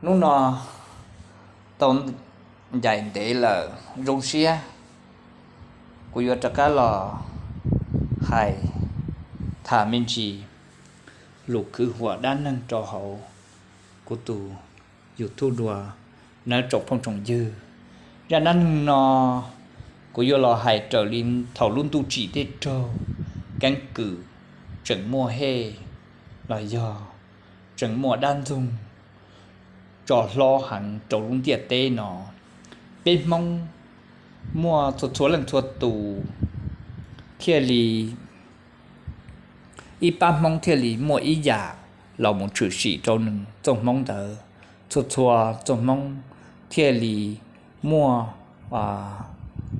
Hnub no tau ncaim ntev lawm, zoo siab kuv yuav rov qab los hais tham me ntsis lus khwv huam dab neeg rau hauv kuv tus YouTube dua nawb tsoom phooj tsoom ywg. Zaj dab neeg no kuv yuav los hais raws li thaum lub ntuj tsim tej raug keeb kwm tseem muaj hej los yog tseem muaj dab ntxoog tso hlob heev rau lub ntiaj teb no. Peb Hmoob muaj txhua txhua leej txhua tus thiaj li, ib pab Hmoob thiaj li muaj ib yam los mus tshwm sim rau nws txoj Hmoob ntawd. Txhua txhua txoj Hmoob thiaj li muaj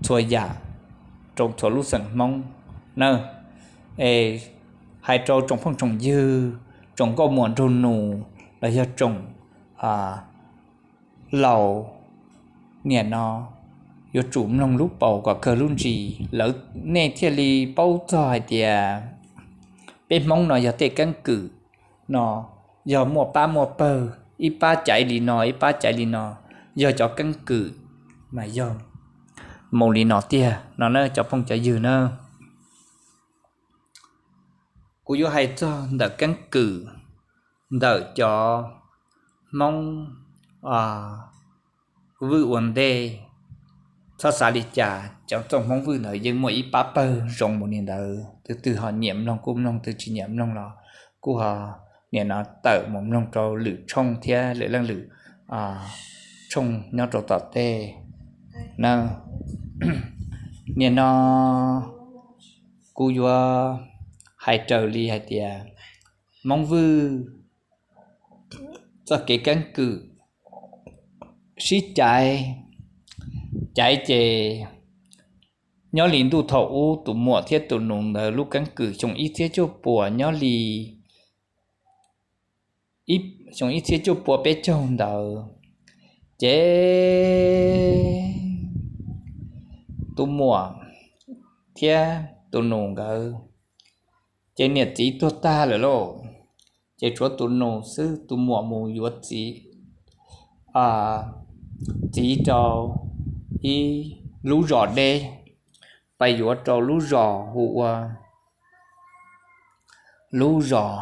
txhua yam rau txhua lub xeem Hmoob na. Es hais rau tsoom phooj tsoom ywg, tsoom nkauj muam nraug nus los yog tsoom laus, nim no yuav tsum mloog lub paus kom kawg lub ntsis lawm nej thiaj li paub txog hais tias peb Hmoob no yog tej keeb kwm no yog muaj pab muaj pawg, ib pab caiv li no ib pab caiv li no, yog cov keeb kwm mas yog mus li no tiag no na cov phooj cov ywg na. Kuv yuav hais txog ntawm keeb kwm ntawm cov Hmoob vwj ua ntej. Txhob xav li cas, cov txoj Hmoob vwj ntawd yeej muaj ib pab pawg zoo mus li ntawd, twg twg ho nyiam mloog kuj mloog, twg tsis nyiam mloog los kuj ho nim no tawm mus mloog rau lwm tshooj thiab lwm leej lwm tshooj nyob rau tom tej na. Nim no kuv yuav hais raws li hais tias Hmoob vwj txoj kev keeb kwm sib caiv, caiv ces nyob li ntuj thaum ub tus muam thiab tus nus ntawd lub keeb kwm xyoo ib txhiab cuaj puas nyob li xyoo ib txhiab cuaj puas peb caug ntawd, ces tus muam thiab tus nus nkawd ces niam txiv tuag tag lawm lauj. Ces tshuav tus nus xwb, tus muam mus yuav txiv, txiv rau ib lub zos deb, pais yuav rau lub zos hu ua lub zos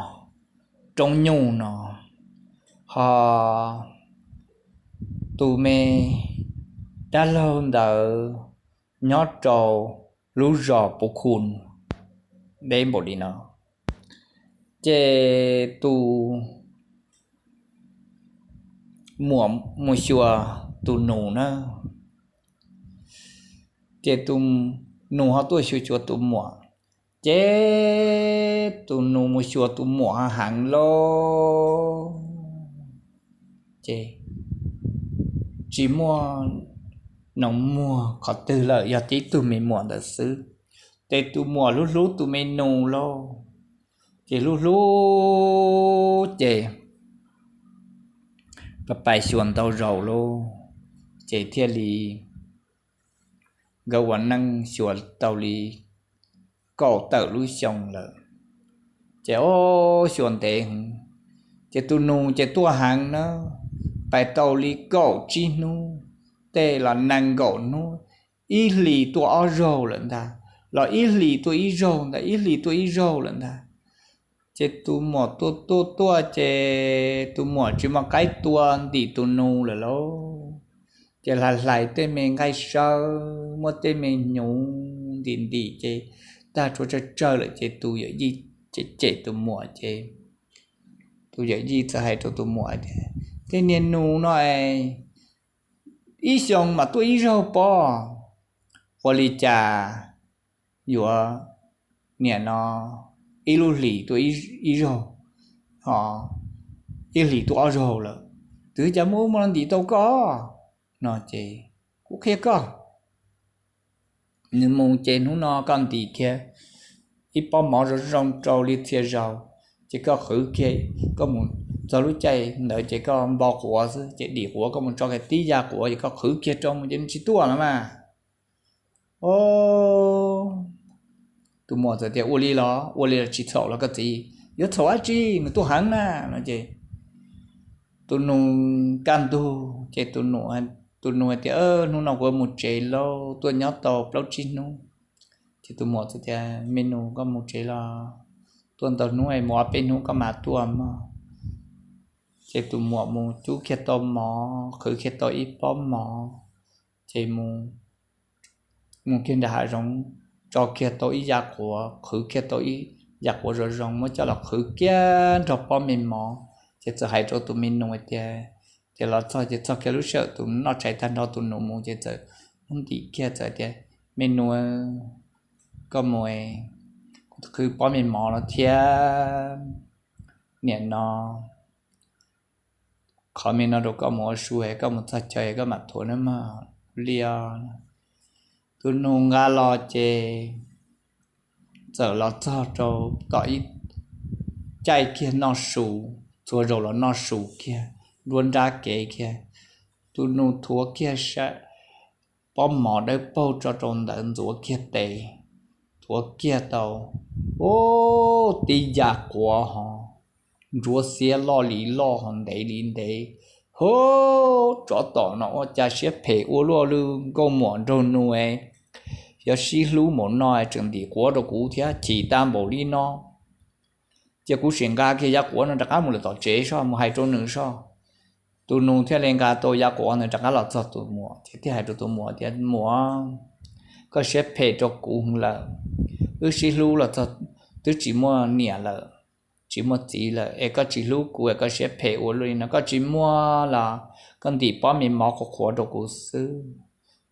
Roob Nyuj no, ho tus me dab laug ntawd nyob rau lub zos Puv Khu deb npaum li no. Ces tus muam mus xyuas tus nus na, ces tus nus ho tuaj xyuas xyuas tus muam, ces tus nus mus xyuas tus muam heev lauj, ces tsis muaj nus muag qhov twg lawm, yog tib tug me muam ntawd xwb. Ces tus muam hlub hlub tus me nus lauj, ces hlub hlub ces pais pais xyuas ntau zaus lauj, ces thiaj li nkawd ua neej xyuas tau li kaum tawm lub xyoo lawm. Ces o, xyuas ntev heev, ces tus nus ces tuaj heev na, pais tau li kaum tsib hnub, tej los nees nkaum hnub, ib hlis tuaj ob zaug lawm ntag, los ib hlis tuaj ib zaug ntag, ib hlis tuaj ib zaug lawm ntag. Ces tus muam tuaj tuaj tuaj ces tus muam tsis muaj qaib tua ntim tus nus lawm lauj. Ces hlais hlais tej me nqaij sawb, muab tej me hnyuv ntim ntim ces tag tshuav tsawg tsawg lawm ces tus yawm yij cem cem tus muam ces tus yawm yij txawm hais rau tus muam tias, tej niag nus no es ib xyoo mas tuaj ib zaug pob, ua li cas yuav nim no ib lub hlis tuaj ib zaug, ho ib hlis tuaj ob zaug lawm, twb cas muaj ub muaj no ntim tau koj no ces kuv qhia koj. Nws mus ces hnub no koj ntim kiag ib pob mov zoo zoo rau li txhia zaus, ces koj qhwv kiag, koj mus txog lub caij ntawd ces koj npo quav xwb, ces dim quav koj mus tso kiag tib ya quav ces koj qhwv kiag rau mus ces nws tsis tuaj lawm mas. O, tus muam txawm tias, ua li los ua li los tsis txhaum los koj txiv? Yuav txhaum dab tsi, nws tuaj heev na no ces tus nus kaj ntug ces tus nus hais tias, Hnub no kuv mus tsev lauj, tuaj nyob tau plaub tsib hnub. Ces tus muam txawm tias, Me nus, koj mus tsev los tuaj ntau hnub, mus ob peb hnub koj mam tuaj mog. Ces tus muam mus cub kiag tau mov, qhwv kiag tau ib pob mov, ces mus kiag nram hav zoov, tso kiag tau ib yav quav, qhwv kiag tau ib yav quav zoo zoo, muab coj los qhwv kiag nrog pob me mov, ces txawm hais rau tus me nus tias, Ces los txog ces txog kiag lub sij hawm tus noj tshais tag nrho tus nus mus ces txawm hnub ntim kiag txawm tias, Me nus, koj mus, kuv qhwv pob me mov no thiab, niam no, qhov me no rau koj mus ua su, koj mus txog chaw koj mam thuav nawb mog, li os. Tus nus nqa los ces txawm los txog rau tom ib caij kiag noj su, txhua zaus los noj su kiag, nruab nrab kev kiag. Tus nus thuav kiag pob mov dawb paug tso rau ntawd, ntxuav kiag tes, thuav kiag tau, ub, tib yav quav ho ntsuab xiab loj li loj ho ntev li ntev. Hub, tsov tom no ua cas siab phem ua luaj li, nkauj muam nraug nus, yog sib hlub npaum no tseem ntim quav rau kuv thiab, chim tag npaum li no. Cia kuv sim nqa kiag yav quav no rov qab mus lawm tom tsev soj, mus hais rau nws soj. Tus nus thiaj li nqa tau yav quav ntawd rov qab los txog tus muam thiab hais rau tus muam tias, Muam, koj siab phem rau kuv lawm. Wb sib hlub los txog twb tsis muaj niam lawm, tsis muaj txiv lawm es koj tsis hlub kuv es koj siab phem ua luaj li no, koj tsis muaj los koj ntim pob me mov qhuav qhuav rau kuv xwb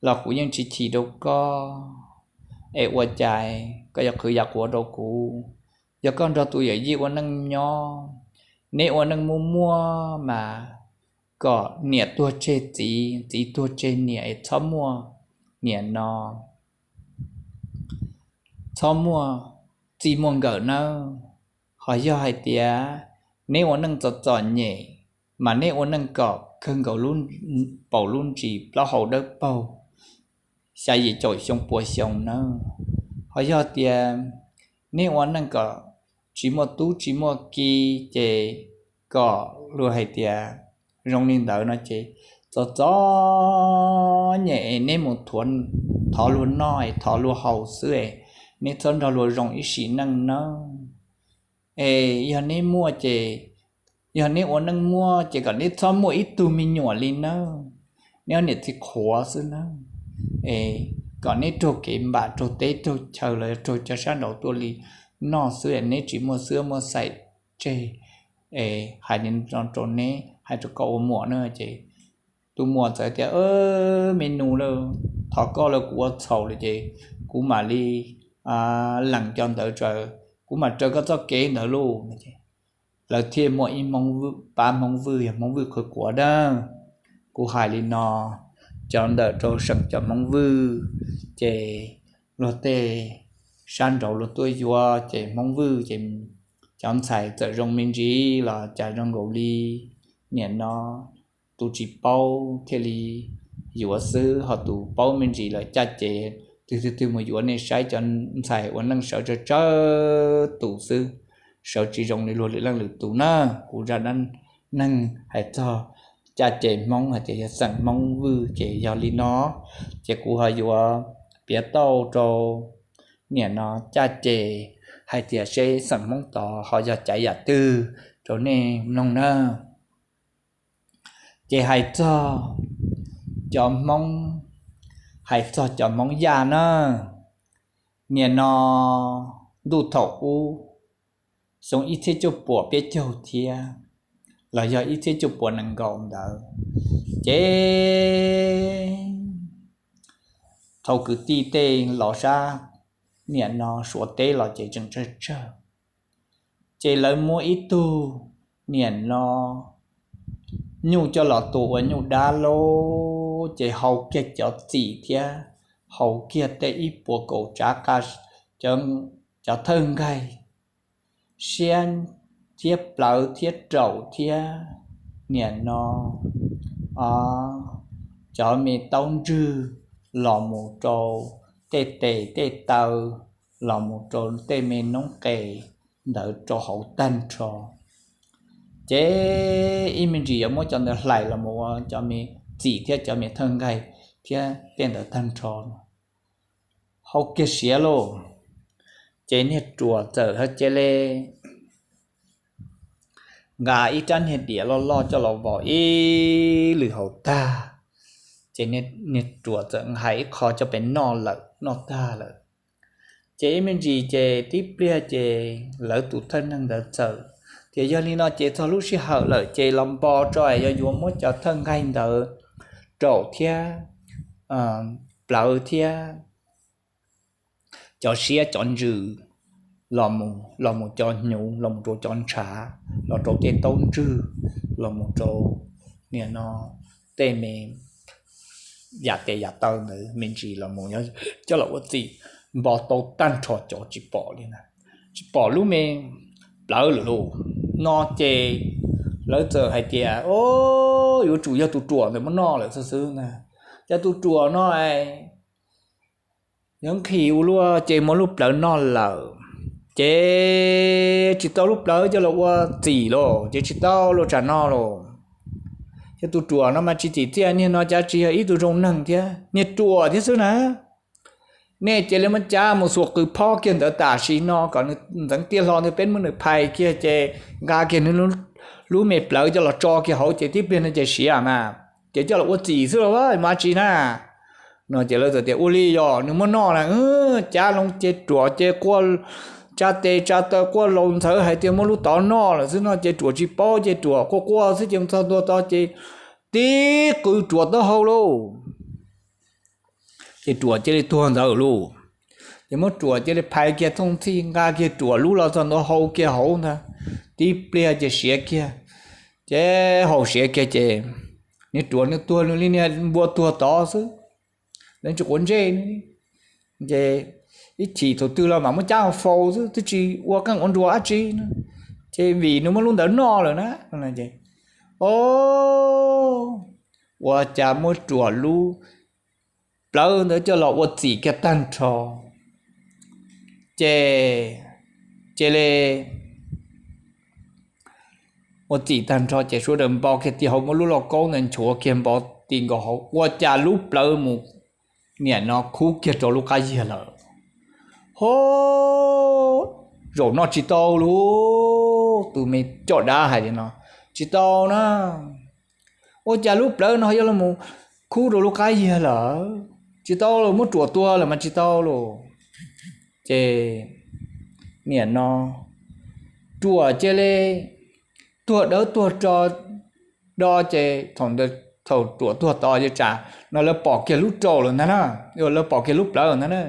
los kuv yeej tsis chim rau koj. Es ua cas koj yuav qhwv yav quav rau kuv? Yog koj nrog tus yawm yij ua neej nyob, neb ua neej muaj muaj mas kom niam tuag tseg txiv, txiv tuag tseg niam es txhob muaj, niam no, txhob muaj txij muaj nkawm nawb. Ho yog hais tias neb ua neej txom txom nyem mas neb ua neej kom kawg nkaus paum lub ntsis plaub hau dawb paug, xya yim caum xyoo pua xyoo nawb. Ho yog tias neb ua neej kom tsis muaj tub tsis muaj ki ces kom luag hais tias zoo li ntawd no ces txom txom nyem es neb mus thov luag noj es thov luag haus xwb es neb txhob nrog luag zoo ib sim neej nawb. Es yog neb muaj ces, yog neb ua neej muaj ces kom neb txhob muaj ib tug me nyuam li nawb. Neb ob niam txiv qhuav xwb nawb. Es kom neb raug kev npam raug teb raug chaw los yog raug cov sab nraud tuaj li noj xwb es neb tsis muaj xwb muaj xaim tseg. Es hais li no rau neb, hais rau koj ua muam na ces tus muam txawm tias, Me nus lauj, thov koj lawm, kuv ua txhaum lawm ces kuv mam li lees cov ntawd tso, kuv mam raws koj txoj kev ntawd lauj. Lawv thiaj muaj ib pab Hmoob Vwj, yog Hmoob Vwj qhwv quav dab. Kuv hais li no, cov ntawm rau seem cov Hmoob Vwj, ces luag tej sab nraud luag tuaj yuav ces Hmoob Vwj ces cov ntxhais txawm zoo me ntsis los cas zoo nkaus li niam no tus tsis paub thiaj li yuav xwb, ho tus paub me ntsis lawm caj ces twg twg twg mus yuav nej saib cov ntxhais ua neej sawv tsawg tsawg tus xwb, sawv tsis zoo li luag lwm leej lwm tus na. Kuv zaj dab neeg hais txog caj ces Hmoob hais tias yog xeem Hmoob Vwj ces yog li no, ces kuv ho yuav piav tau rau niam no caj ces hais tias seb xeem Hmoob tod ho yog caiv yam twg rau nej mloog na. Ces hais txog cov Hmoob, hais txog cov Hmoob Yaj na, niam no ntuj thaum ub, xyoo ib txhiab cuaj puas peb caug thiab los yog ib txhiab cuaj puas nees nkaum ntawd, ces thaum kwv tij tej los sab niam no Suav teb los ces tseem tsawg tsawg, ces lawv muab ib tug niam no nyuj coj los tua ua nyuj dab lauj, ces haus kiag cov txim thiab haus kiag tej ib puas kaum tsav qa, cov thawj nkaig siab thiab plawv thiab raum thiab niam no cov me taub ntswg los mus rau tej tes tej taw, los mus rau tej me noob qes ntawd rau hauv tag nrho. Ces ib me ntsis yuav muab cov ntawd hlais los mus ua cov me txim thiab cov me thawj nqaij thiab tej ntawd tag nrho no. Hau kiag siav lauj, ces niag ruam txawm cia li nqa ib rab niag diav loj loj coj los vos ib lwm hauv tag, ces niag ruam txawm hais ib qho coj pem noj lawm, noj tag lawm. Ces ib me ntsis ces tib pliag ces lawv tus thawj neeg ntawd txawm tias, yog li no ces txog lub sij hawm lawm ces los npo tso, yog yuav muab cov thawj nqaij ntawd raum thiab plawv thiab cov siab cov ntsws los mus, los mus cov hnyuv, los mus rau cov ntshav, los rau tej taub ntswg, los mus rau niam no tej me yam tes yam taw ntawd me ntsis los mus coj los ua txim, npo tau tag nrho cov tsis pom li na, tsis pom lub me plawv lawm lauj. No ces lawv txawm hais tias, o, yuav tsum yog tus ruam ntawd muab noj lawm xwb xwb na. Ces tus ruam no yog nqhis ua luaj ces muab lub plawv noj lawm, ces tsis tau lub plawv coj los ua txim lauj, ces tsis tau lub tsam no lauj. Ces tus ruam no mas tsis txim txiaj, niag no cas tsis yog ib tug zoo neeg thiab, niag ruam thiab xwb na. Nej cia li muab cab mus xuas qws phob kiag ntawd tam sim no kom nws ntxeev tiaj hlo ntawd peb muab nws phais kiag ces nqa kiag nws lub me plawv coj los tso kiag hauv ces tib pliag no ces siav mas, ces coj los ua txim xwb los mas tsis na. No ces lawv txawm tias, ua li yog nws muab noj na. Cab loo ces ruam ces quaj, tsa tes tsa taw quaj laus ntxhawv hais tias muab lub tod noj lawm xwb no ces ruam tsis paub ces ruam quaj quaj xwb ces txog ntua tod ces tib qws ruam taub hau lauj. Ces ruam cia li tuag ntawd lauj. Ces muab ruam cia li phais kiag thooj txhij nqa kiag ruam lub los txog ntua hau kiag hauv ntag, tib pliag ces siav kiag, ces hau siav kiag ces niag ruam nws tuag nws li niag npua tuag tod xwb, lawv tsis quav ntsej nws. Ces ib chim thaum twg los mam muab cab faus xwb twb tsis ua qeej ua nruas dab tsi na, ces vim nws muab lub ntawd noj lawm na. O, ua cas muab ruam lub plawv ntawd coj los ua txim kiag tag nrho, ces cia li ua txim tag nrho ces sawv daws npo kiag tim hauv, muab lub lauj kaub ntawd nchuav kiag npo tim nkaus hauv, ua cas lub plawv mus niam no khub kiag rau lub qab yiag lawm. Ho, zaum no tsis tau lauj, tus me coj dab hais li no, tsis tau na. Ua cas lub plawv no yuav los mus khub rau lub qab yiag lawm, tsis tau lauj, muab ruam tua lawm mas tsis tau lauj. Ces niam no ruam cia li tuag dawb tuag do ces thaum, thaum ruam tuag tod ces tsam no lawv pom kiag lub rau lawm ntag na, lawv pom kiag lub plawv ntag na.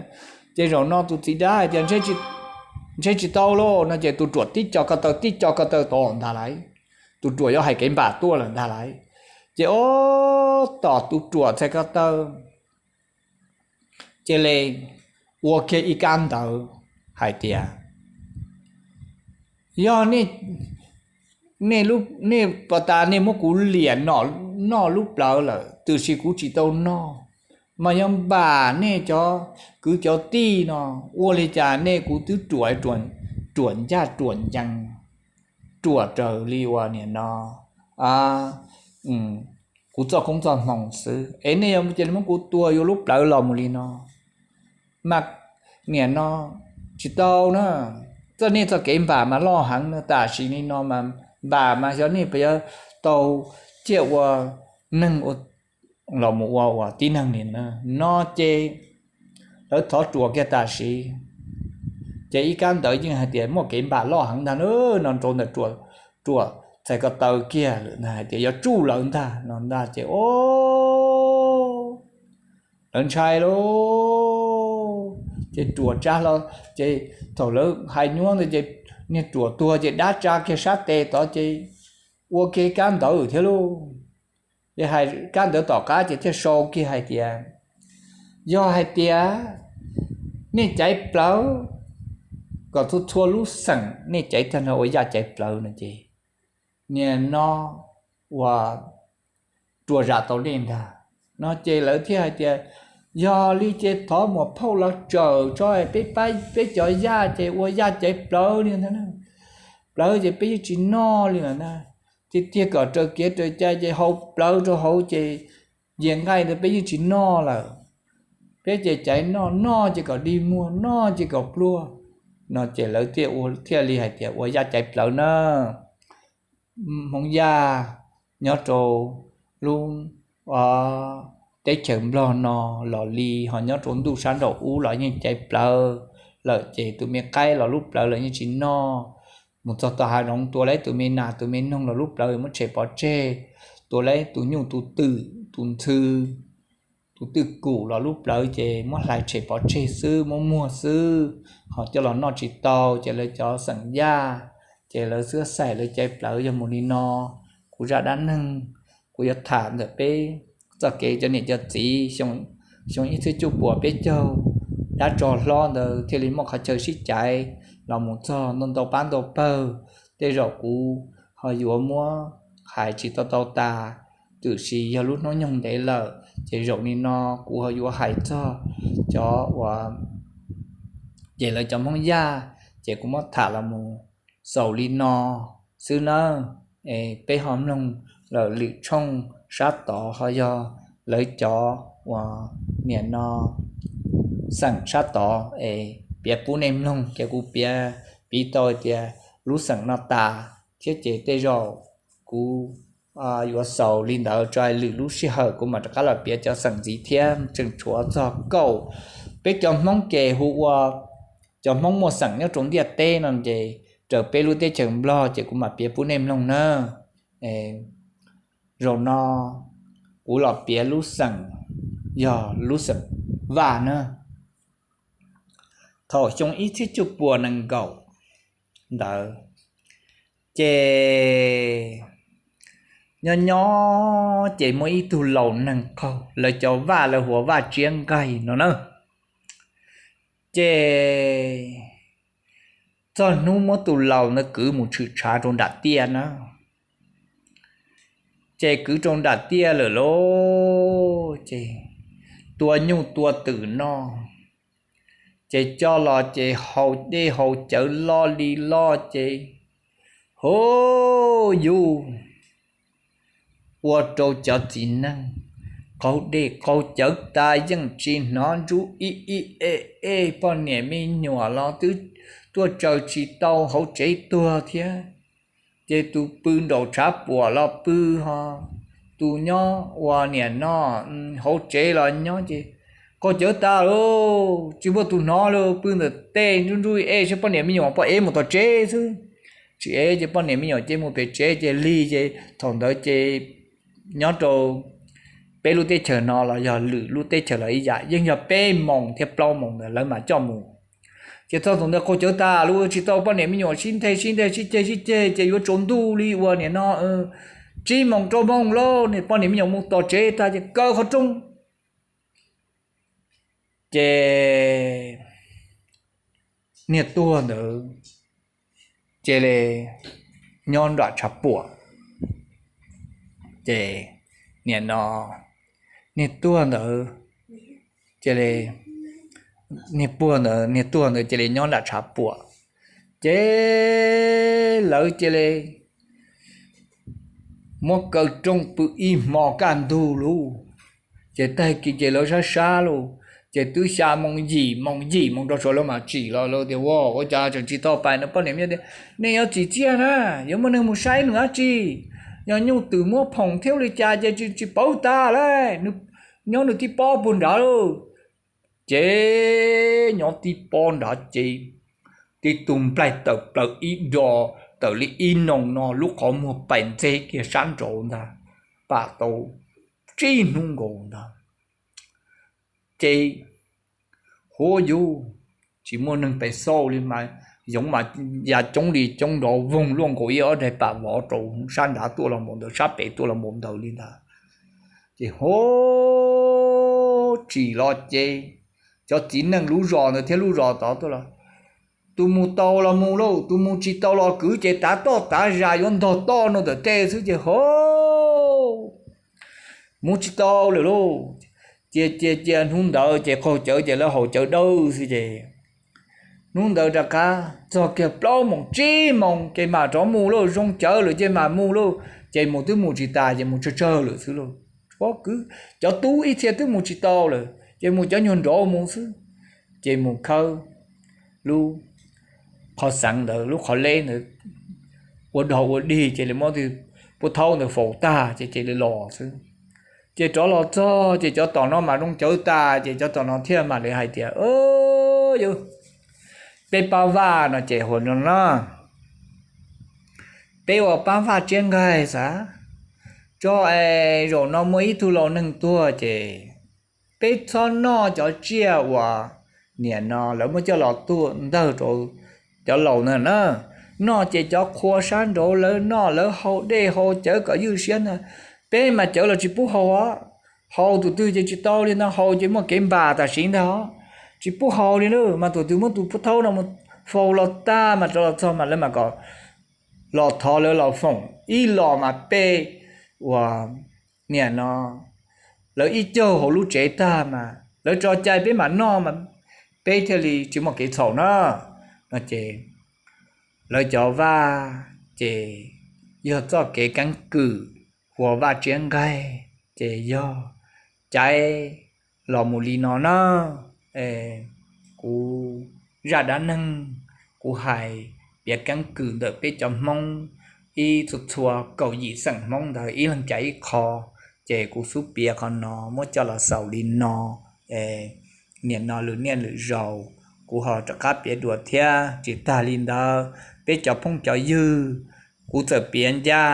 Ces zaum no tus txiv dab hais tias ntshe tsis tau lauj no ces tus ruam tib co ko taw tib co ko taw tod ntag lauj. Tus ruam yuav hais kev npam tuaj lawm ntag lauj. Ces ob tom tus ruam txhais ko taw cia li ua kiag ib kab ntawv hais tias, yog nej, nej pas tas nej muab kuv liam noj lub plawv lawm, tiam sis kuv tsis tau noj, mas yog npam nej cov kwv cov tij no, ua li cas nej kuv twb ruam, ruam ncaj ruam ncees, ruam raws li uas niam no kuv txoj koob txoj hmoo xwb es nej yuav cia li muab kuv tua yuav lub plawv los mus li no, mas niam no tsis tau na. Txoj nej txoj kev npam mas loj heev no, tam sim li no mas npam mas xyov nej puas yuav tau ciaj ua neeg los mus ua ua tib neeg li na. No ces lawv thov ruam kiag tam sim, ces ib kab ntawv yeej hais tias muaj kev npam loj heev ntag no, rau ntawm ruam txhais ko taw kiag lawm ntag hais tias yuav tsuj lawv ntag no ntag ces o lawv ntshai lauj. Ces ruam tsa hlo, ces thaum lawv hais nyuaj ntawd ces niag ruam tuag ces dab tsa kiag sab tes tod ces ua kiag kab ntawv thiab lauj. Ces hais kab ntawv tom qab ces thiaj sau kiag hais tias, yog hais tias nej caiv plawv kom txhua txhua lub xeem nej caiv tag nrho ua yaj caiv plawv no ces niam no uas ruam zam tau nej ntag no ces lawv thiaj hais tias, yog li ces thov muam phauj los tsawm tso peb, peb cov yaj ces ua yaj caiv plawv li ntag, plawv ces peb yeej tsis noj li lawm ntag. Tiag tiag kom raws kev raws cai ces hau plawv rau hauv ces nce nqaij ntawd peb yeej tsis noj lawm. Peb ces caiv noj, noj ces kom dig muag, noj ces kom pluag. No ces lawv thiaj li hais tias ua yaj caiv plawv na. Hmoob Yaj nyob rau lub teb chaws Nplog no los li ho nyob rau ntuj sab nraum ub los yeej caiv plawv lawm ces tus me qaib los lub plawv los yeej tsis noj. Mus txog tom hav zoov tua lawv tus me nas tus me noog los lub plawv muab tshem pov tseg, tua lawv tus nyuj tus twm tus ntxhw tus twj kum los lub plawv ces muab hlais tshem pov tseg xwb, muab muag xwb, ho coj los noj tsis tau ces lawv cov xeem Yaj ces lawv xwb xaiv lawv caiv plawv yog mus li no. Kuv zaj dab neeg kuv yuav tham ntawm peb txoj kev cov niam cov txiv xyoo ib txhiab cuaj puas peb caug, dab tsov hlob ntawd thiaj li muaj qhov chaw sib caiv los mus txog ntau ntau pab ntau pawg. Tej zaum kuv ho yuav muab hais tsis tau tau tas, tiam sis yog lub hnub nyoog ntev lawm ces zaum li no kuv ho yuav hais txog cov uas ces lawv cov Hmoob Yaj, ces kuv muab tham los mus xaus li no xwb nawb. Peb ho mloog lawm lwm tshooj sab tod ho yog lawv cov uas niam no xeem sab tod es piav pub nej mloog ces kuv piav piv tau tias lub xeem no tas thiab ces tej zaum kuv yuav xaus li ntawd tso, lwm lub sij hawm kuv mam rov qab los piav cov xeem ntxiv thiab. Tseem tshuav txog kaum, peb cov Hmoob ces hu ua cov Hmoob muaj xeem nyob rau ntiaj teb no ces raws peb lub teb chaws Nplog ces kuv mam piav pub nej mloog na. Zaum no kuv los piav lub xeem yog lub xeem Vaj na. Thaum xyoo ib txhiab cuaj puas nees nkaum ntawd ces nyob nyob ces muaj ib tug laus neeg qaug, lawv cov Vaj lawv hu ua Vaj Tsiab Nqaij no na. Ces txog hnub muab tus laus ntawd kwv mus tshwm tshav rau nram tiaj na. Ces kwv rau nram tiaj lawm lauj, ces tua nyuj tua twm noj, ces coj los ces haus dej haus cawv loj li loj ces, hov yus, ua rau cov txiv neej qaug dej qaug cawv tas yeej tsis hnov ntsub ib ib ej ej, poj niam me nyuam los twb tuaj tsaws tsis tau hauv tsev tuag thiab. Ces tus pw nraum tshav puam los pw ho, tus nyob ua niam no hauv tsev los nyob ces qaug cawv tas lauj, tsis muaj tus hnov li, pw ntawm tej ntsub ntsub ej saib poj niam me nyuam poj ev mus tom tsev xwb. Tsis ev ces poj niam me nyuam ces mus pem tsev ces lig ces thaum ntawd ces nyob rau peb lub teb chaws no los yog lwm lub teb chaws los ib yam, yeej yog peb moos thiab plaub moos ntawd lawv mam coj mus. Ces txog thaum ntawd qaug cawv tas lauj, tsis tau, poj niam me nyuam sib nthe sib nthe sib ceg sib ceg ces yuav tsaus ntuj li uas niam no tsib moos rau moos lauj, poj niam me nyuam mus tom tsev tag ces kaw qhov rooj ces niag tuag ntawd cia li nyob nram tshav puam. Ces niam no, niag tuag ntawd cia li, niag puag ntawd, niag tuag ntawd cia li nyob nram tshav puam. Ces lawv cia li muab kaw rooj pw ib hmo kaj ntug lauj. Ces tag kis ces lawv sab sab lauj, ces twb xya moos yim moos yim moos rau saud lawv mam tsim los, lawv tias, Ua, ua cas tseem tsis tau pais no? Poj niam me nyuam tias, Nej yuav tsim txiaj na, yuav muaj neeg mus saib nws dab tsi? Yog nyuj twm muab phoom thiab li cas ces tsis paub tas lauj, nws nyob nws tib pob puag nrad lauj. Ces nyob tib pob nrad ces tib tug nplaig tawm plaws ib do, tawm li ib noos no, lub qhov muag pais ntxeb kiag sab nraud ntag, pam tau tsib hnub nkaus ntag. Ces huab yus tsis muaj neeg pes xauj li mas, yoov mas ya coob li coob nrov voog luaj nkaus ib ob daig pam vov rau sab nrad tuaj los npaum ntawd, sab pem tuaj los npaum ntawd li ntag. Ces huab tsim los ces cov txiv neej lub zos ntawd thiab lub zos tod tuaj los, tus mus tau los mus lauj, tus mus tsis tau los kwv ces tav toj tav zas yuav ntog toj no ntawm tej xwb ces ho mus tsis tau lawm lauj. Cia cia cia hnub ntawd ces qaug cawv ces lawv haus cawv dawb xwb ces hnub ntawd rov qab txog kiag plaub moos tsib moos ces mam rov mus lauj, zoo cawv lawm ces mam mus lauj. Ces mus twb mus tsis tas, ces mus tsawg tsawg lawm xwb lauj. Pob kws, cov tub ib txhia twb mus tsis tau lawm, ces mus cov nyuag nrov mus xwb. Ces mus khawb lub qhov xeev ntawd, lub qhov leb ntawd ua dog ua dig, ces lawv muab tus pub thaub ntawd faus tag, ces cia li los xwb. Ces rov los txog ces cov tom no mas zoo cawv tas, ces cov tom no thiaj mam li hais tias, Yus, peb pab vaj no ces hais no na, peb ua pab vaj tsiab nqaij xav tso es zaum no muaj ib tug laus neeg tuag ces peb txhob noj cov tsiaj uas niam no lawv muab coj los tuaj ntawg rau cov laus ntag na. Noj ces cov qhua sab nraud lawv noj lawv haus dej haus cawv kom ywj siab ntag. Peb mas cawv los tsis pub haus, haus tus twg ces tsis tau li ntag, haus ces muaj kev npam tam sim ntag. Tsis pub haus li na, mas tus twg muab tus pub thaub no mus faus los tag mas rov los txog mas lawv mam kom los thov lawv los foom ib los mas peb ua niam no lawv ib caug hauv lub tsev tag mas lawv tso cai peb mam noj mas peb thiaj li tsis muaj kev txhaum na. No ces lawv cov vaj ces yog txoj kev keeb kwm ua vaj tsiab nqaij ces yog caiv los mus li no na. Kuv zaj dab neeg kuv hais piav keeb kwm ntawm peb cov Hmoob ib txhua txhua kaum yim xeem Hmoob ntawd ib leeg caiv ib qho, ces kuv xub piav qhov no muab coj los xaus li no. Niam no lwm niaj lwm zaus kuv ho rov qab piav dua thiab. Tsis tag li ntawd, peb cov phooj cov ywg, kuv txawm piav ncaj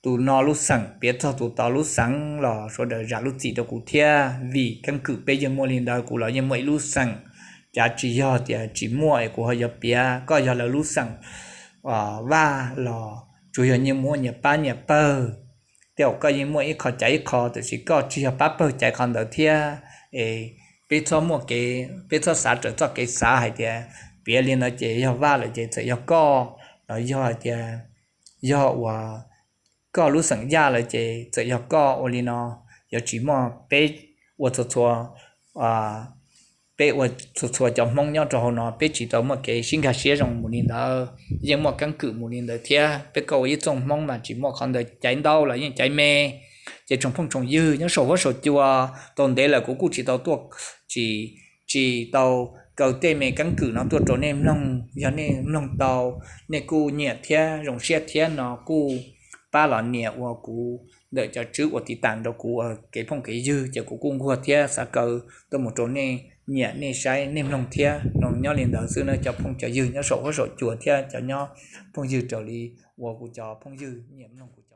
tus no lub xeem piav txog tus tod lub xeev los sawv daws zam lub txim rau kuv thiab, vim keeb kwm peb yeej muaj li ntawd, kuv los yeej muaj ib lub xeem. Cav tsis yog tias tsis muaj es kuv ho yuav piav, koj yog lawv lub xeem vaj los tsuas yog nyias muaj nyias pab nyias pawg. Tej zaum koj yeej muaj ib qho caiv ib qho, tiam sis koj tsis yog pab pawg caiv qhov ntawd thiab. Es peb txhob muaj kev, peb txhob xav raws txoj kev xav hais tias piav li ntawd ces yog vaj lawm ces txawm yog koj, los yog hais tias yog uas koj lub xeem yaj lawm ces txawm yog koj ua li no. Yuav tsis muaj peb ua txhua txhua peb ua txhua txhua cov Hmoob nyob rau hauv no peb tsis tau muaj kev sib nkag siab zoo mus li ntawd, yeej muaj keeb kwm mus li ntawd thiab. Peb koj ua ib txooj Hmoob mas tsis muaj qhov ntawd, caiv ntau los yeej caiv me. Ces tsoom phooj tsoom ywg nyob saum huab saum cua, tau ntev lawm kuv kuj tsis tau tuaj, tsis, tsis tau kaw tej me keeb kwm no tuaj rau nej mloog. Yog nej mloog tau, nej kuj nyiam thiab zoo siab thiab no kuj pab los nias ua kuv ntawm cov tswb ua tiv tam rau kuv ua kev phooj kev ywg, ces kuv kuj nquag thiab xav kaw tuaj mus rau nej nyiam nej saib nej mloog thiab. No nyob li ntawd xwb na cov phooj cov ywg nyob saum huab saum cua thiab cov nyob phooj ywg raws li uas kuv cov phooj ywg nyiam mloog kuv